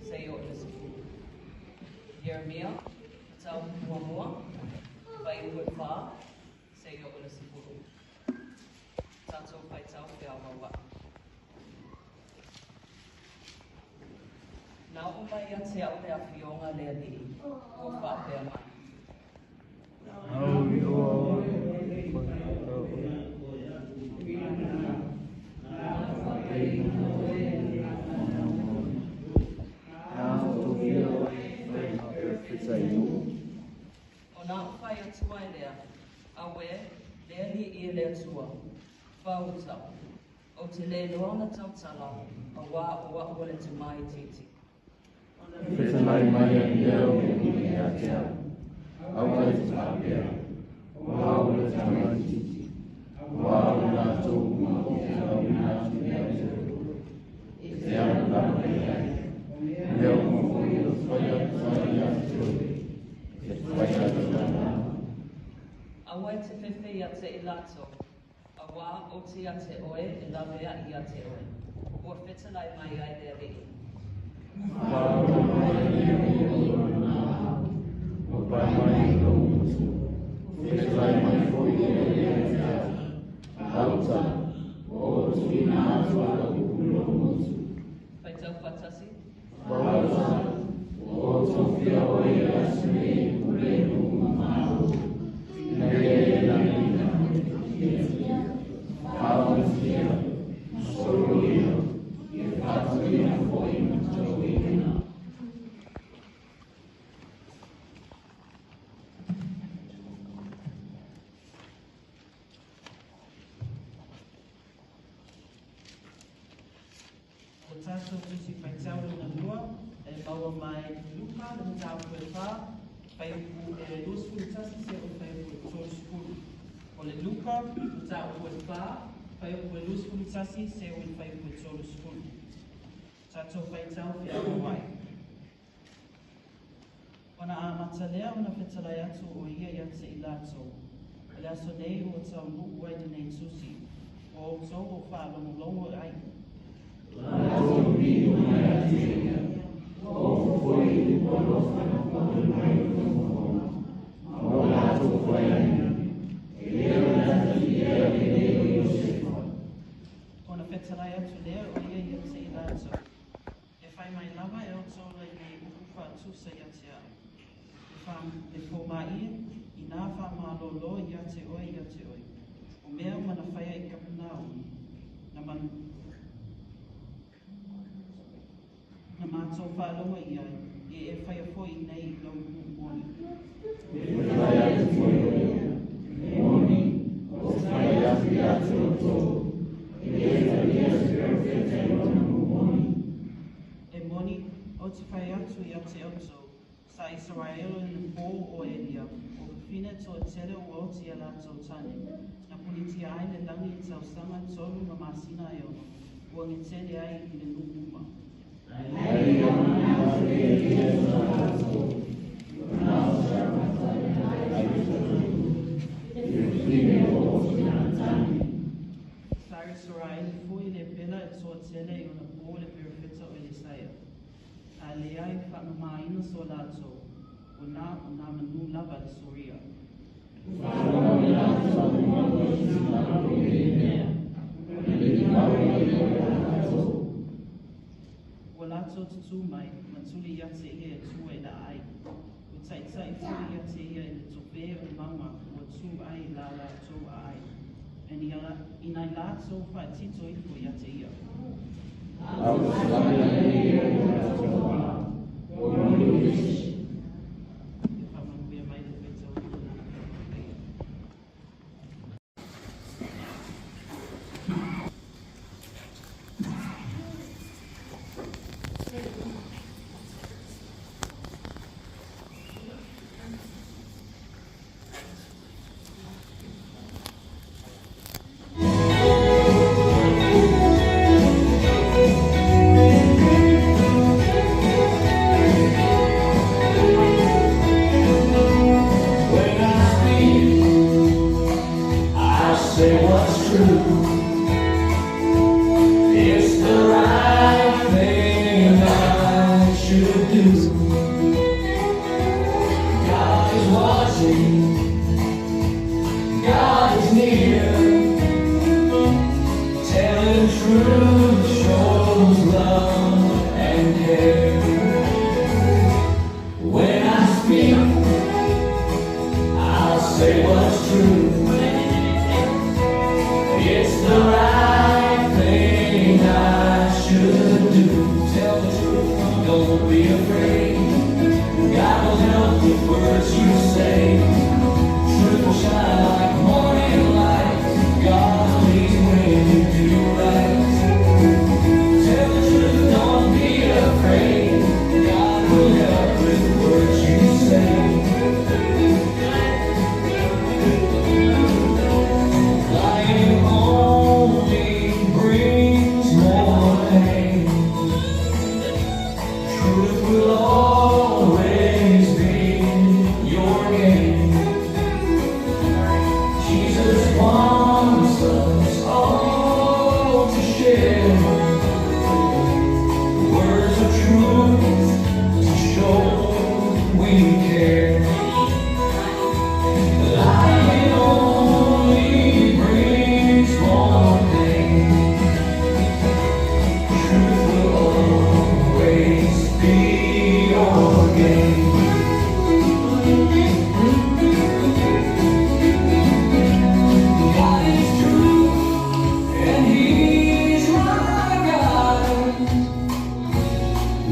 seia oo i le 10. Ieremia, mataupu muamua, fuaiupu e 4 seia oo i le 10. Tatou faitau feauvaua'i. Na oo mai ia te a'u le Afioga a le Alii, ua faapea mai. Ona ou fai atu ai lea, Auē, le Alii e le Atua, fāuta, ou te le iloa ona tautala, auā o a'u o le tama itiiti. Fetalai mai ai lea o le Alii ia te au, Aua e te faapea, O au o le tamaitiiti, auā o i latou uma ou te auina atu ia te outou, e te alu lava i ai, o mea uma foi ou te fai atu ai ia te oe, e fai atu lava au. Aua e te fefe ia te i latou, auā ou te ia te oe e laveaʻi ia te oe, ua fetalai mai ai le Alii. Faaola mai le Alii i lona aao, ua pae mai i lou motu, fetalai mai foi le Alii ia te au, Auta, ua ou tuuina atu lau upu i lou motu. Faitau faatasi. Auta, ua ou tofia oe i le aso nei e pule i nuu ma malo, ina ia e lagiina, faaogatia, soloia, e faatuina foi ma tauina. O tatou Tusi Faitau lona lua e maua mai Luka le mataupu e 4, fuaiupu e 21 seia oo i le fuaiupu e 30. O le Luka mataupu e 4, fuaiupu e 21 seia oo i le fuaiupu e 30. Tatou faitau feaveai. Ona amata lea ona fetalai atu o ia ia te i latou, O le aso nei ua taunuu ai lenei tusi, ua outou o faalogologo ai. Latou lio mai ia te ia, ua oo foi i upu alofa na pono mai i lou fofoga, ma ua latou faiaina, e le o le atagia lenei o Iosefa. Ona fetalai atu lea o ia ia te i latou, E fai mai lava e outou lenei upu faatusa ia te a'u, E fa, e fomai e, inā faamalōlō ia te oe ia te oe, o mea uma na faia i Kapenaumi, na ma, na matou faalogo i ai, ia e faia foi i inei i lou nuu moni. Fetalai atu foi o ia, E moni, ou te fai atu ia te outou, e le talia se perofeta i lona nuu moni. E moni, ou te fai atu ia te outou, Sa Isaraelu i le pō o Elia, o fafine toatele ua oti a latou tane, na punitia ai le lagi i tausaga e tolu ma masina e ono, ua getele ai i le nuu uma. Ai ia manao le Elia sa latou, manao Sarepata ai le Satunu, i le fafine ua oti lana tane. Sa Isaraelu foi le pela e toatele i ona pō le perofeta o Elisaia. A leai faamamaina so latou, o na o na manu lava le Soria. Faalogo i latou uma i tulaga o nei mea, ona lilivao ia o latou. Ua latou tutū mai, ma tuli ia te ia e tua i le aai. Ua taitai foi ia te ia i le topē o le mauga ua tū ai la latou aai, e nai latou faatito ifo ia te ia. A ua salani nei ia i latou wā, ua moni o isi. Ia faamanuia mai le faitauina o Lana Pepa Paia. do. God is watching, God is near. Telling truth shows love and care. When I speak, I'll say what's true. It's the right thing I should do. Tell the truth, don't be afraid. God will help with words you say. Truth will shine like morning light. God's pleased when you do right. Tell the truth, don't be afraid. God will help with words you say. Lying only brings more pain. Truth will always be your gain. Jesus wants us all to share words of truth to show we care. Lying only brings more pain. Truth will always be your gain. God is true, and He's my guide.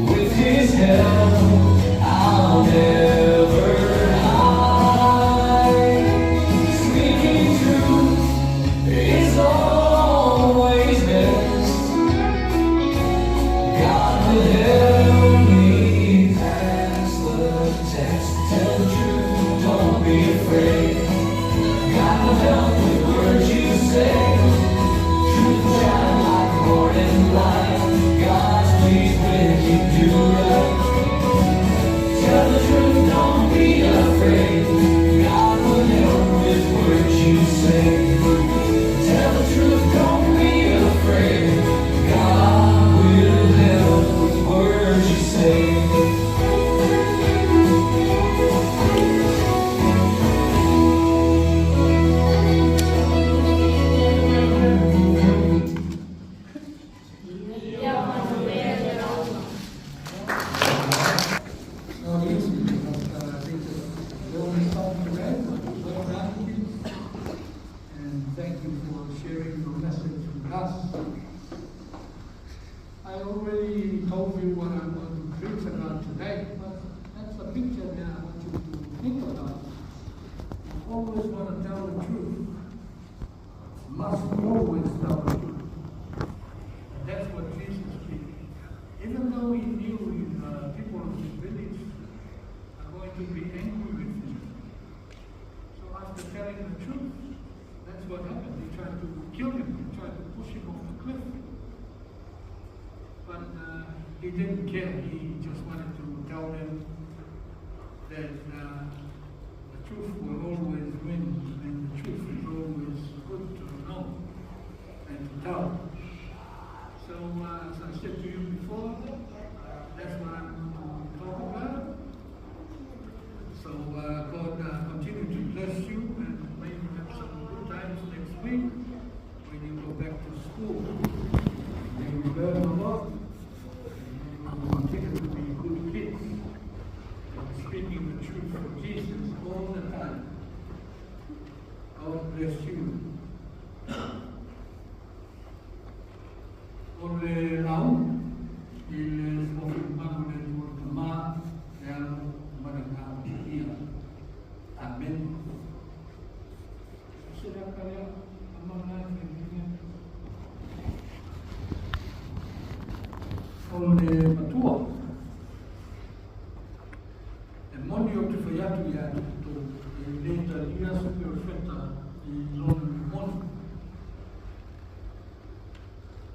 With His help, I'll never hide. Speaking truth is always best. God will help me pass the test. Tell the truth, don't be afraid. God will help with words you say. Truth will shine like morning light. God's pleased when you do right. Tell the truth, don't be afraid. God will help with words you say. Tell the truth, don't be afraid. God will help with words you say. It's not easy, but I think it's the start today, but well done, kids. And thank you for sharing your message with us. I already told you what I'm going to preach about today, but that's a picture that I want you to think about. You always want to tell the truth. Must always tell the truth. And that's what Jesus did. Even though he knew people of his village are going to be angry with him. So after telling the truth, that's what happened. They tried to kill him. They tried to push him off the cliff. But he didn't care. He just wanted to tell them that the truth will always win, and the truth is always good to know and to tell. So as I said to you before, that's what I'm going to talk about. So God continue to bless you, and may you have some good times next week when you go back to school. May you learn a lot, and may you continue to be good kids, and speaking the truth for Jesus all the time. God bless you. O le lau, i le sofi le Tama, le Alo, ma le Agaga Paia. Amen. Se le akalea, amana e whainga. O le matua, e moni o te whaiatu ia tō, e le talia se perofeta i lona moni.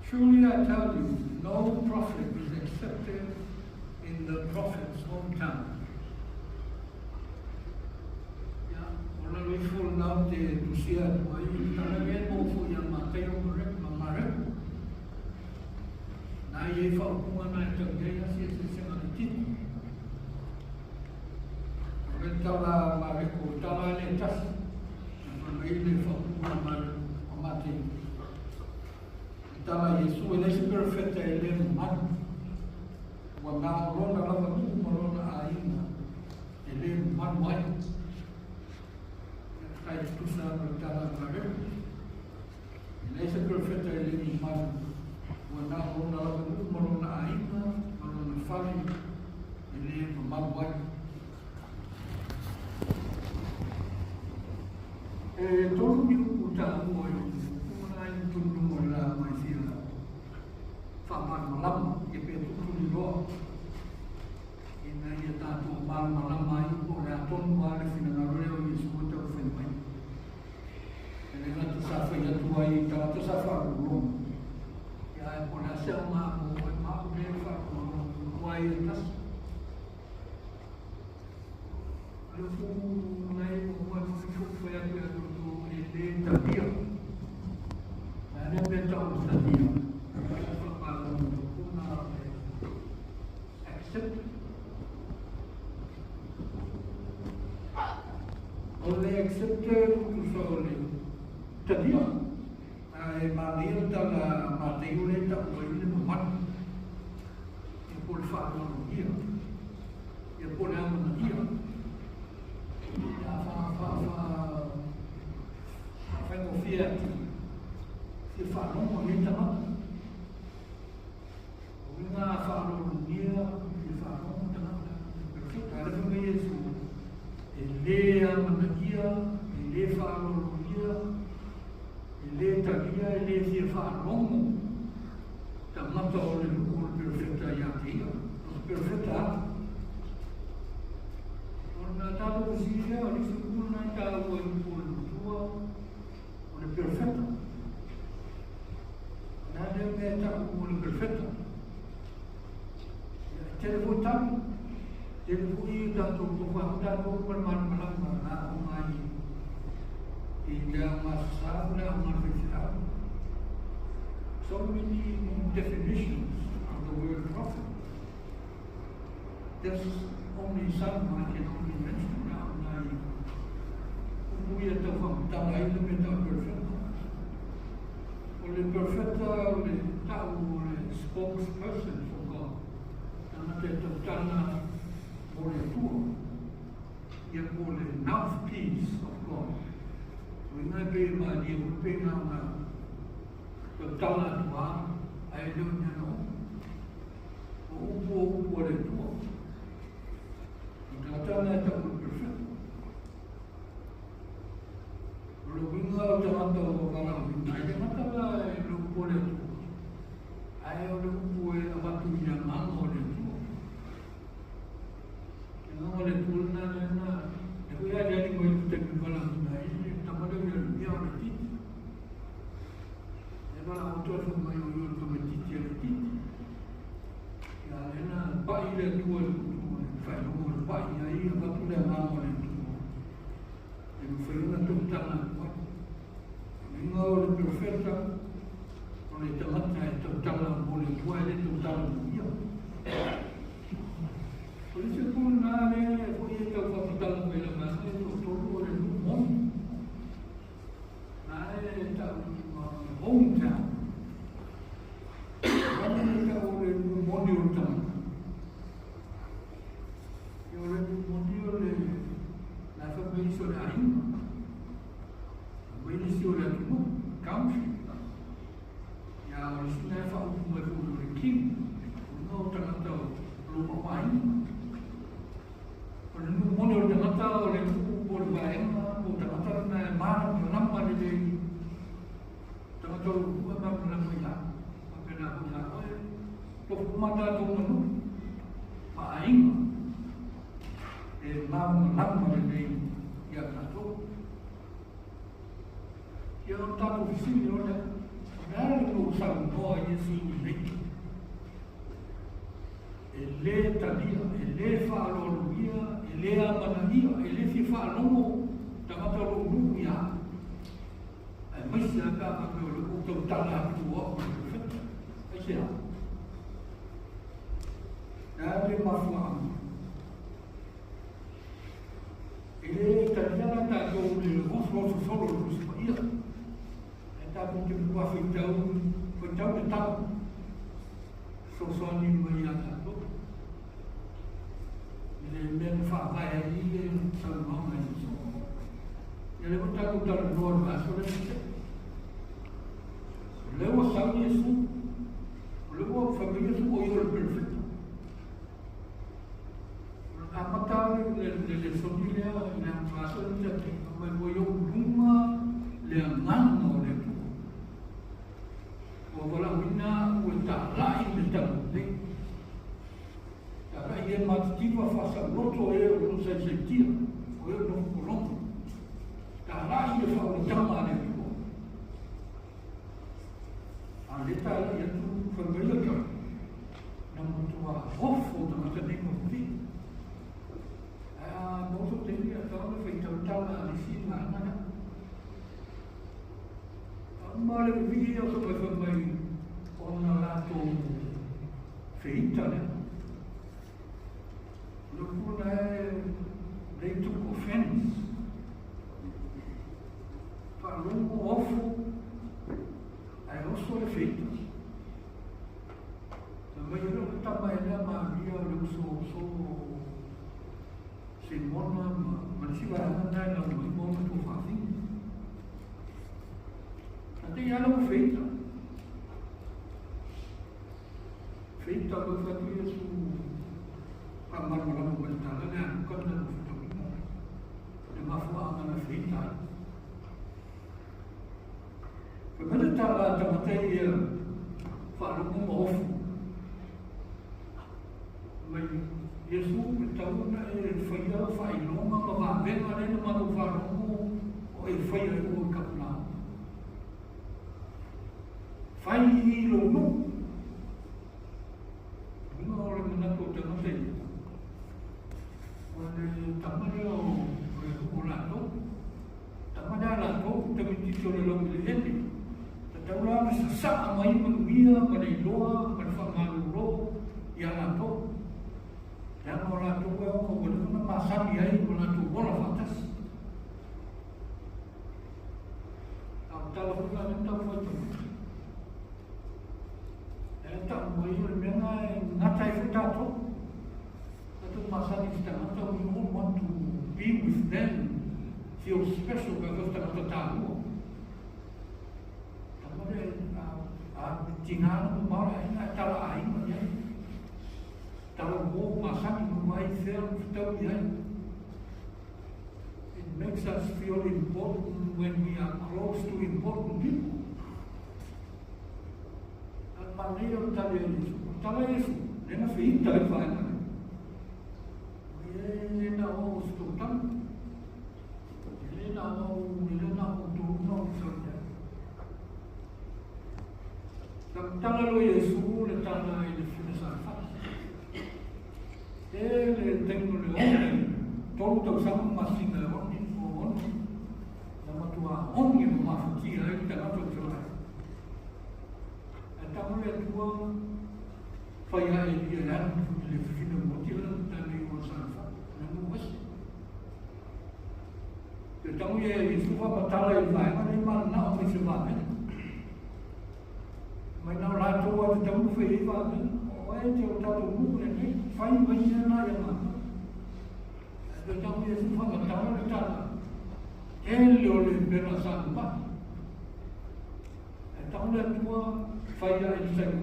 Truly I tell you, no prophet is accepted in the prophet's hometown. Ia, o lalo ifo lau te tusia atu ai, tala e mo fo ia Mateo ma Mareko. Na i e whaupunga na e tau ia si e se senga le titi. Ua na o lona lava nuu ma lona aiga e le mamalu ai. Faafetai e tusa ma le tala a Mareko. E leai se perofeta e le mamalu, ua na o lona lava nuu ma lona aiga ma lona fale e le mamalu ai. E tolu ni upu taua i upu na i tonu o le la mai fia faamalamalama ia pe tuutuliloa ina ia tatou malamalama ai po o le a tonu lava le finagalo lea o Iesu e taumafai mai. E le gata sa fai atu ai i tagata sa faalogologo, ia ae po o le a se aoga mo oe ma au lea e faalogologo muamua ai e tasi. O le upu na e muamua e momoli ou fai atu ia te outou e le talia. O le a lea mea e tau o le talia? Accept. O le accept tusa o le talia. Ae manaia le tala a Mataio lea e tau ai le mamalu. Ia po o le faaloalogia. Ia po o le amanaia. Ia faafaigofie atili fia faalogo i ai tagata. O uiga a faaaloalogia fia faalogo tagata. Perfect. A o lea fai mai Iesu, e le amanaia, e le faaaloalogia, e le talia, e le fia faalogo tagata o le nuu o le perofeta ia te ia. O se perofeta a. Ona tatou fesili lea, o le isi upu lena e taua i upu o le matua, o le perofeta. O le a lea mea e tau o le perofeta? Ia, e tele foi tali, tele foi tatou tofa tatou ma le malamalama na aoga i le aoga Aso Sa ma le aoga faifeau. So many definitions of the word prophet. There's only some I can only mention now nai upu ia tau faamatala ai le mea tau perofeta. O le perofeta o le tau o le spokesperson for God. Tagata e tautala mo le Atua. Ia po o le mouthpiece of God. O uiga e pei e malie foi pe na ona tautala atu lava ae le o ni ana upu. O upu o upu a le Atua. O le tagata lena e tau o le perofeta. O le uiga o tagata ua valaauina, e le gata la e le upu a le Atua, ae o le upu e avatu i le agaga o le Atua. Le agaga o le Atua lena lea na, lea foi e aliali mai i le taimi valaauina ai le tama lea o Ieremia o le titi. E valaau atu ai fai mai o ia o le tamaitiiti a le titi. Ia lea na pai le Atua i le upu o le faailoga o le pai ai avatu le agaga o le Atua. E mafai ona tautala atu ai. O le uiga o le perofeta, o le tagata e tautala mo le Atua e le tautala mo ia. O le isi upu lena lea foi e tau faamatala mai lau vaega e toatolu o le nuu moni. Na e tau ma hometown. O le e tau o le nuu moni o le tagata. Ia o le nuu moni o le la e fai mai isi o le aiga. Mai nisi o le atunuu, country. Ia o le isi lena e faaupu mai foi o le king. O luga o tagata o lo mauaiga. O le nuu moni o le tagata o le nuu po o le vaega po o tagata lena e malamalama lelei. Tagata o lo nuu e malamalama ia. Faapena foi ia oe. Tofu uma tatou ma nuu ma aiga e malamalama lelei ia tatou. Ia o le tatou fesili loa lea, o le a le mea ua saunoa ai Iesu lenei? E le talia, e le faaaloalogia, e le amanaia, e le fia faalogo tagata o lou nuu ia au. Aemaise lava pe a faapea o lea ua ou tautala atu o au o le perofeta. Aisea? O le a le mafuaaga? E le talia la tatou le oso oso solo o le Tusi Paia. Ae tatou te matua faitau, faitau le tala fesoasoani mai ia tatou. faavae ai le saunoaga a Iesu. Ia lea ua tatou talanoa i le vaiaso lea na tea. O lea ua sau Iesu, o lea ua fai mai Iesu o ia o le perofeta. Amata le lesoni lea i le vaiaso lea na tea nei, fai mai ua i ou luma le agaga o le Atua. Ua valaauina au e talai le talalelei. Talai e matitiva faasauloto e o lo o saisaitia, o e o nofo pologa. Talai le faaulataga a le Atua. A le talai atu fai mai le tala, na matua ofo tagata nei ma vivii. Ae a maua sou taimi a tau le faitau tala a le isi vaega lea. Ma le vivii ia o se fai mai ona latou feita lea. O le upu lena e they took offense. Faalogo ofo ae oso le feita. Na mai e le tama e lea Maria o le uso oso Simona ma le isi vaega lena e lau mai ma ona tuafafine. Na te i ala ua feita. Feita ua fai atu Iesu faamalamalama mai le tala lea a Luka na lua fetauina. Le mafuaaga na feita ai. Fai mai le tala a tagata ia faalogo ma ofu. Mai Iesu e tatau ona e faia faailoga ma vavega lea na matou faalogo o e faia i o i Kapunaoa. Fai i lou nuu. Luga o le manatu o tagata ia, o le tama lea o latou. Tama lea a latou, tamaitiiti o le laueleele. Tatau la ona sasaa mai manuia ma le iloa ma le faamalolo ia latou. Leaga o latou e ona ua leva ona masani ai ma latou ola faatasi. A o le tala foi la lea na taumafai atu. E tau mai o le mea lena e gata ai foi tatou. Tatou masani i se tagata, we all want to be with them, feel special pe afai o se tagata taua. Tama lea a tiga na mamao le aiga ae tala aiga i ai. Tala uo masani ma vaai fea ma fetau i ai. It makes us feel important when we are close to important people. A le manaia o le tali a Iesu. O le tala a Iesu, lea na feita ai le vaega lea. E le na o se toatala. E le na o, e le na o outou na o sau i ai. Na tala loa Iesu le tala i le fina salafai. E le taimi o le one, tolu tausaga ma masina e one, o ono, na matua ogi ma mafatia ai le tagata o Isaraele. Ae tama le Atua fai ae ia e alu i le fafine moti lena tane i o Sarefata, le nuu ese. Te tango ia e Iesu faamatala i le vaega nei mananao mai se vavega. Mai nao latou a te tau na fai ai vavega. O oe te o tatou nuu lenei, fai mai mea na ia matou. Ae te tango Iesu faamatala le tala, tele o le pela sa mai. E tau le Atua fai ae le tai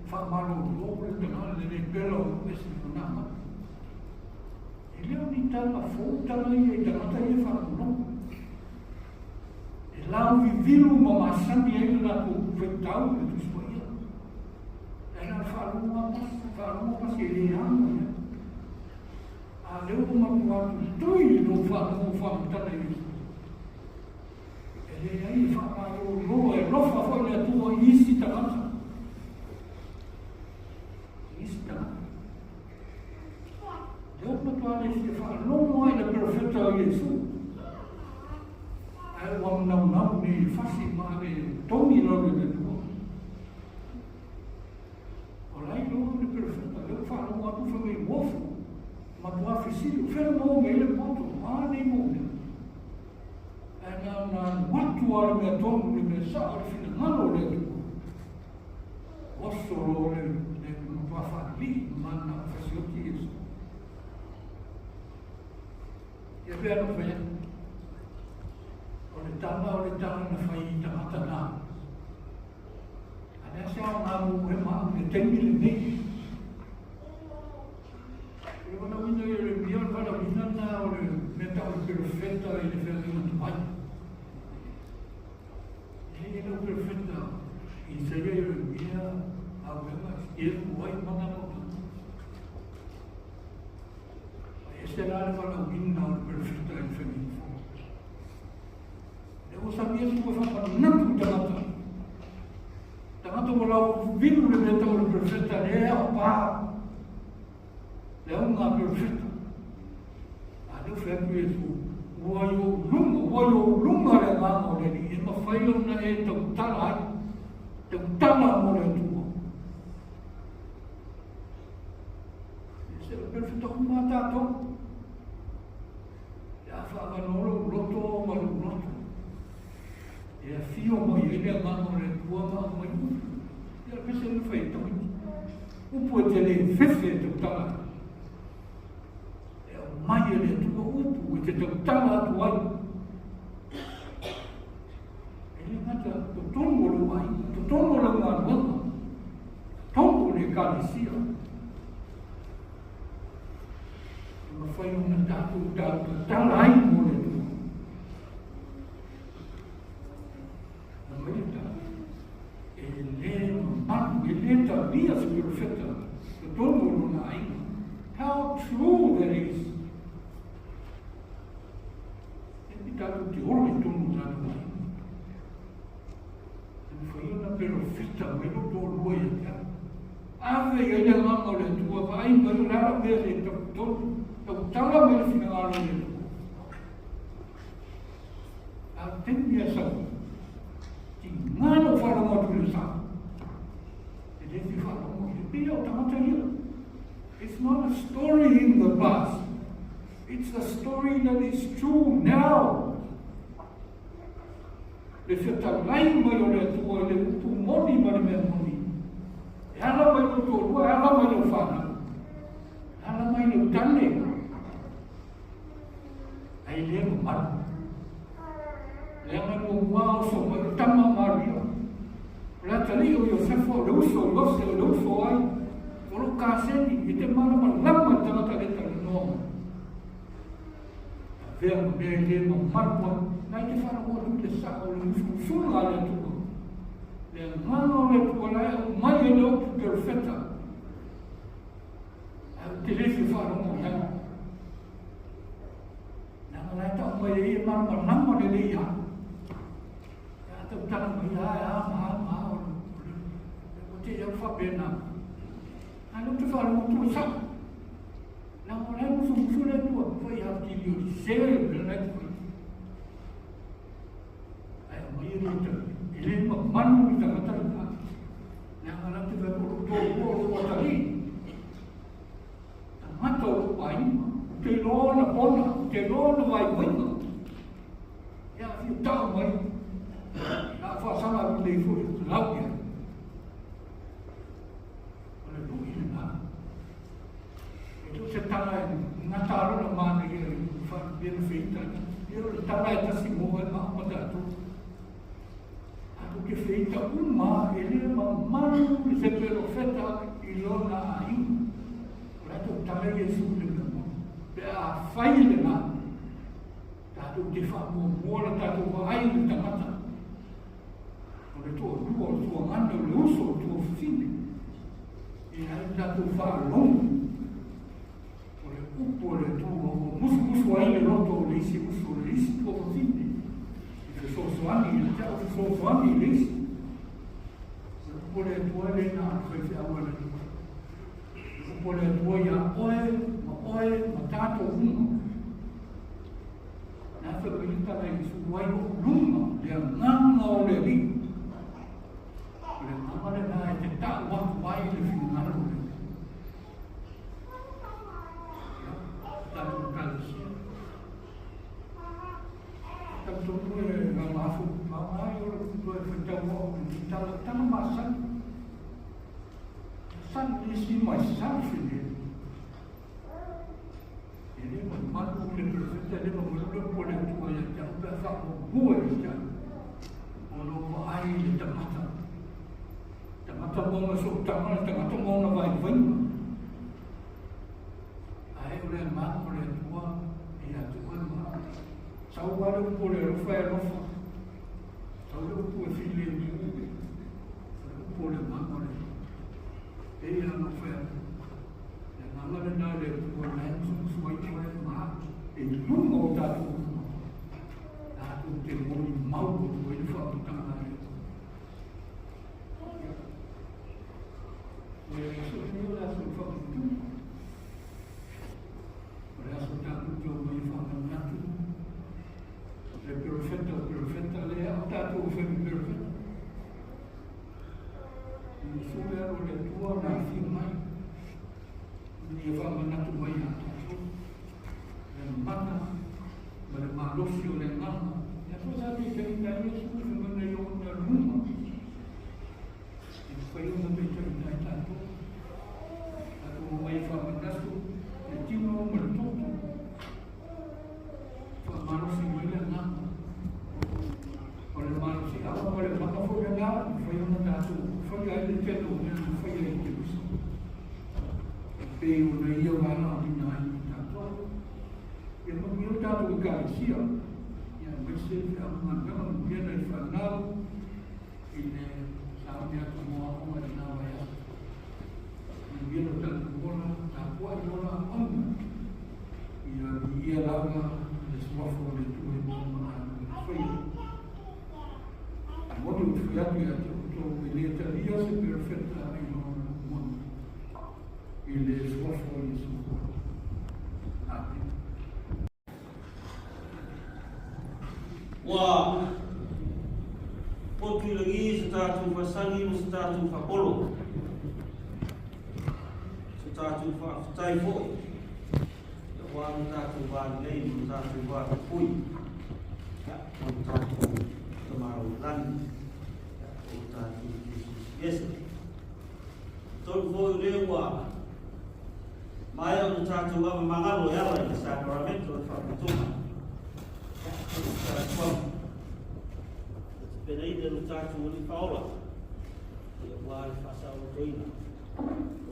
faamalolo le tagata le le pela o ese ma nā mata. E le o ni tala fou tala ia i tagata ia faalogologo. E lauvivilu ma masani ai le latou faitau i le Tusi Paia. Ae na o le faalogo lava pasi, faalogo pasi e le ano i ai. A lea ua matua tutui i lou faalogo faamatala i Iesu. E leai e faamalolo e alofa foi le Atua i isi tagata. I isi tagata. Lea ua matua le fia faalogo ai le perofeta o Iesu. Ae ua manaunau nei fasi ma ave togi lalo i le Atua. O la iloa le perofeta, lea ua faalogo atu fai mai uofu. Matua fesili, o fea le maua mai ai le poto, a nei mau mea. Ae na ona alu atu lava le mea tonu, le mea sao, le finagalo o le Atua. Oso loa le matua faalii ma na fasioti Iesu. Ia pea no whea. O le tala na whai i tangata nā. A lea se ao ngā mō he maa le teimi le nei. O le walauina i le mia, o le walauina nā o le mea tau le perofeta i le whenga mai. E le lau perofeta i saia i le mia, a wenga, i e kuai mana no. E se la le walauina o le perofeta i le whenga. Le o sa mia tua whakanatu tangata. Tangata o lau vinu le mea tau le perofeta le ea o pā. Le au ngā perofeta. A leo whea e tu. Ua i o lunga le nganga o le ni. E mawhai o na e tautala ai. Tautala mo le atua. E se o perofeta uma tātou. E a whakanoro loto ma loto. E a fio mai e le nganga o le atua ma au mai upu. Ia pese le whai tawiti. Upu e te le fefe e tautala. E au mai e le atua upu e te tautala atu ai. E le ngata totonu o lau ai, totonu o lau ngaluega, tonu o le ekalesia. E mawhai o na tātou tautala ai mo le atua. Na mai le tā, e le mamalu, e le talia se perofeta, totonu o lona aiga. How true that is. E pi tātou te ora i tonu tātou aiga. E mwhai ona perofeta mai roto o lua ia te au. Ave i aile nganga o le atua, vaai mai o le ara mea le tau tautala mai le finagalo o le atua. A temi a sau, ti ngano wharongo atu le sa. E le te wharongo, e pia o tangata ia. It's not a story in the past. It's a story that is true now. Le whiatalai mai o le atua, le upu moni ma le mea moni. E ala mai lo tōrua, e ala mai lo whanau. E ala mai lo tane. Ai le mamalu. Le anga no mua o so mai o tama Maria. O le atali o Iosefa, o le uso o Iose, o le uso ai. O lo kaseni, i te marama lama i tangata le tala noa mai. A vea ma mea i le mamalu ai. Nai te wharawa atu le sa o le musumusuna a le atua. Le anganga o le atua lai au mai e le upu perofeta. Au te lefi wharongo i au. Nanga lai tau mai e e marama lama le lei a. E a tau tala mai a e a ma ma o le o te iau whapena. Ai no te wharongo tu sa. Nanga lai musumusu le atua. Whai hau ki li o te sere le nai te whai. Ai mai e le tau. E le manu i tangata le pā. Nanga lai te whai o tō o lo atari. Tangata o lo paima. Te loa na pona, te loa na vai wainga. Ia whiu tau mai. Nā whasanga ki lei fo i te lau ia. O le lui le nā. E tō se tala e ngā tāro na māna ia i whanau whita. Ia o le tala e tasi mō e maa mata atu. Atu ke whita uma e le mamalu i se perofeta i lona aiga. O le atu tala i e su le mea. Pe a whai le nā. Tātou te whaamua la tātou waai le tangata. O le toa lua, o le toa ngana, o le uso, o le toa whine. E ai tātou whaalongo. O le upu o le tua, o musumusu ai le roto o le isi uso, o le isi tua whine. I te sosoani, i le teo te sosoani i le isi. O le upu o le tua le nā, whai whiaua le tua. Le upu o le tua ia oe, ma oe, ma tātou uma. Nā whai wai i su wai o lunga, le nganga o le ri. O le nganga le nā e te tau watu ai le whingaro le. Ia, tātou kalesia. Tātou tonu e ngā mafu, ngā ngai o le kuto e whaitau o le tala, tala mā san. San ni si mai san whine. E le mamalu le perofeta le ma le upu a le Atua ia te au pe a faamuamua ia te au o lou vaai i le tagata, tagata ma ona sootaga, le tagata ma ona vaivaiga. Ae o le agaga o le Atua ia te oe ma au. Sau lava le upu o le alofa e alofa, sau le upu e filemu, o le upu o le agaga o le Atua. E pei lava ona ou fai atu, Le agaga lena o le Atua o la e musumusu ai oe ma au i luga o tatou uma, tatou te molimau atu ai le faamatalaga a le Atua. Ia. O le aso lenei o le aso o le faamatalaga. O le aso tatou te omai e faamanatu le perofeta o perofeta lea o tatou e fai ma perofeta. Iesu le Alo o le Atua na afio mai ina ia faamanatu mai ia tatou le mana ma le malosi o le agaga. Le Atua sa taitaiina ai Iesu fai mai na ia ona luma e mafai ona taitaiina ai tatou. Tatou omai e faamanatu le tino ma le toto. Faamalosi mai le agaga. O le malosiaga ma le mana foi lena e mafai ona tatou faia ai le tele o mea na faia i Keriso e pei ona ia valaauina ai i tatou. Ia manuia le tatou Ekalesia, ia aemaise feau ma galuega, manuia nai fanau i le sauni atu mo aoga i lena vaiaso. Manuia lo tatou ola, tapuai ola auauna. Ia viia lava le suafa o le Atua i mua ma galuega faia. E moni ou te fai atu ia te outou, e le talia se perofeta i lona moni i le suafa o Iesu. Amene. Ua potu i lagi se tatou fasagi ma se tatou faapolo, se tatou faafetai foi aua lo tatou va lelei ma lo tatou va tapui, ma lo tatou Tama o le lagi, o lo tatou Iesu Iesu. Tolu foi o lea ua maea ona tatou ava magalo e ala i le sakaramento o le faapitoga. Tapenaina lo tatou Alii Faaola, aua le faasaolotoina o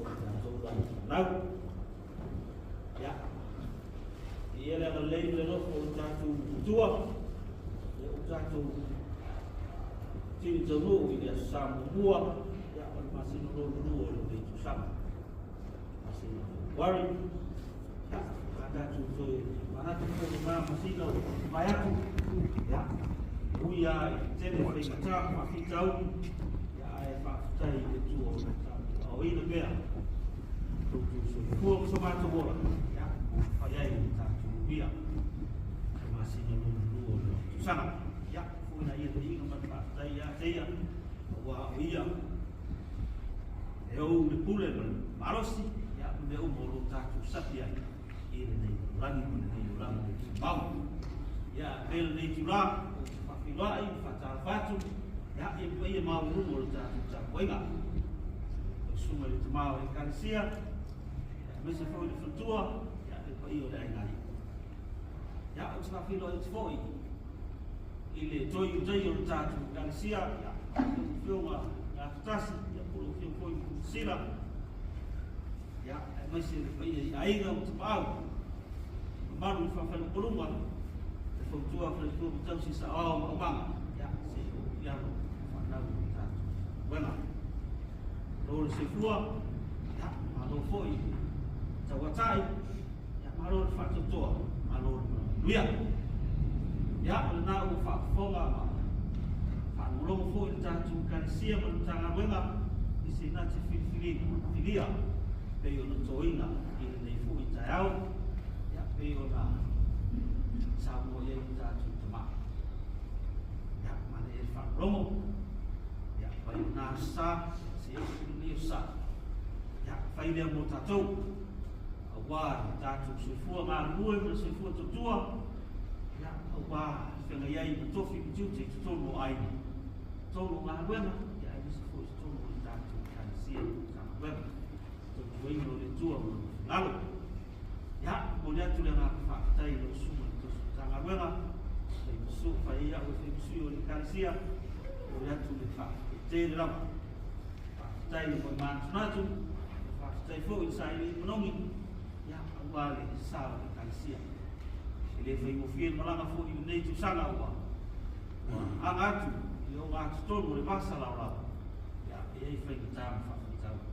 le tatou lagi fanau. Ia, ia le agalelei ma le alofa o lo tatou Atua, ia o tatou tini taunuu i le aso Sa muamua, ia, o le masina lona lua o lenei tausaga, masina o February. Ia, a tatou toe manatu foi i lena masina ua mavae atu, ia, e ui lava i le tele o faigata ma faafitauli, ia, ae faafetai i le Atua o lo o tatou aoina pea lo outou soifua ma so matou ola, ia, ua mafai ai ona tatou uia le masina lona lua o le tausaga. Ia, foi na ia viiga ma le faafetai ia te ia, aua o ia e ou le pule ma le malosi, ia, ma mea uma o lo o tatou sapi ai i lenei lalolagi ma lenei olaga le tumau. Ia, avea lenei itulā ou te faafeiloai ma faatalofa atu, ia, i le paia maualuga o le tatou tapuaiga. Lau Susuga i le Tama o le Ekalesia, ia, aemaise foi le faletua, ia, le paia o le aiga alii. Ia, ou te faafeiloai atu foi i le toe Iudaio o le tatou Ekalesia, ia, lau Afioga Gafatasi, ia, po o lau Afioga foi Sila, ia, aemaise le paia i aiga ma tapaau, mamalu i le faafaleupoluga, le fautua faletua ma tausi saoao ma aumaga, ia, se i ou i alo fanau o le tatou galuega. Malo le soifua, ia, malo foi le tauatai, ia, malo le faatoatoa, malo le manuia. Ia, o lena ua faafofoga ma faalogologo foi le tatou Ekalesia ma le Matagaluega i se nati filifiliga filia pei ona toina i lenei foi taeao, ia, pei ona saunoa i ai le tatou tama. Ia, manaia le faalogologo, ia, mai o na sa, se ese lenei o sa, ia, fai lea mo tatou, aua le tatou soifua galulue ma le soifua tautua, ia, aua le feagai ai ma tofi ma tiute i totonu o aiga, totonu o galuega, ia, aemaise foi i totonu o le tatou Ekalesia ma Matagaluega, tautuaina o le Atua ma lona finagalo. Ia, Momoli atu le agaga faafetai i lau susuga i le tausi Matagaluega, fai ai au e fai ma sui o le Ekalesia, momoli atu le faafetai tele lava. Faafetai le moemanatunatu, faafetai foi i le sailiili manogi, ia, aua le sa o le Ekalesia. E le faigofie le malaga foi i lenei tausaga ua aga atu i le ogatotonu o le vasa laolao, ia, e i ai faigata ma faafitauli.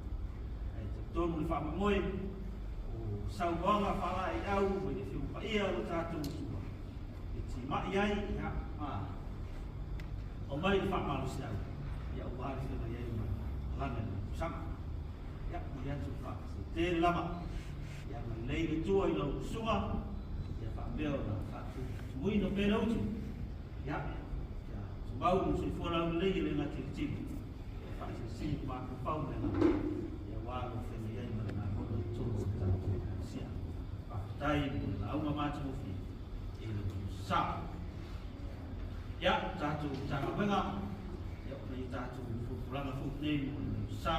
Ae talitonu le faamoemoe o saunoaga faalaeiau mai le Afioga Paia o lo tatou Atua e timai ai, ia, ma aumai le faamalosiau, ia, aua le feagai ai ma malaga i le tausaga. Ia, momoli atu le faafetai tele lava. Ia agalelei le Atua i lau susuga, ia faapea ona faatumuina pea le utu. Ia, ia tumau le soifua laulelei e le gata i le tino, ia faasilisili le mafaufau ma le agaga, ia aua lou feagai ai ma le galuega i totonu o le tatou Ekalesia. Faafetai mo le lauga matagofie i le sa. Ia, tatou Matagaluega, ia, o nai tatou fulufulaga foi nei mo le sa.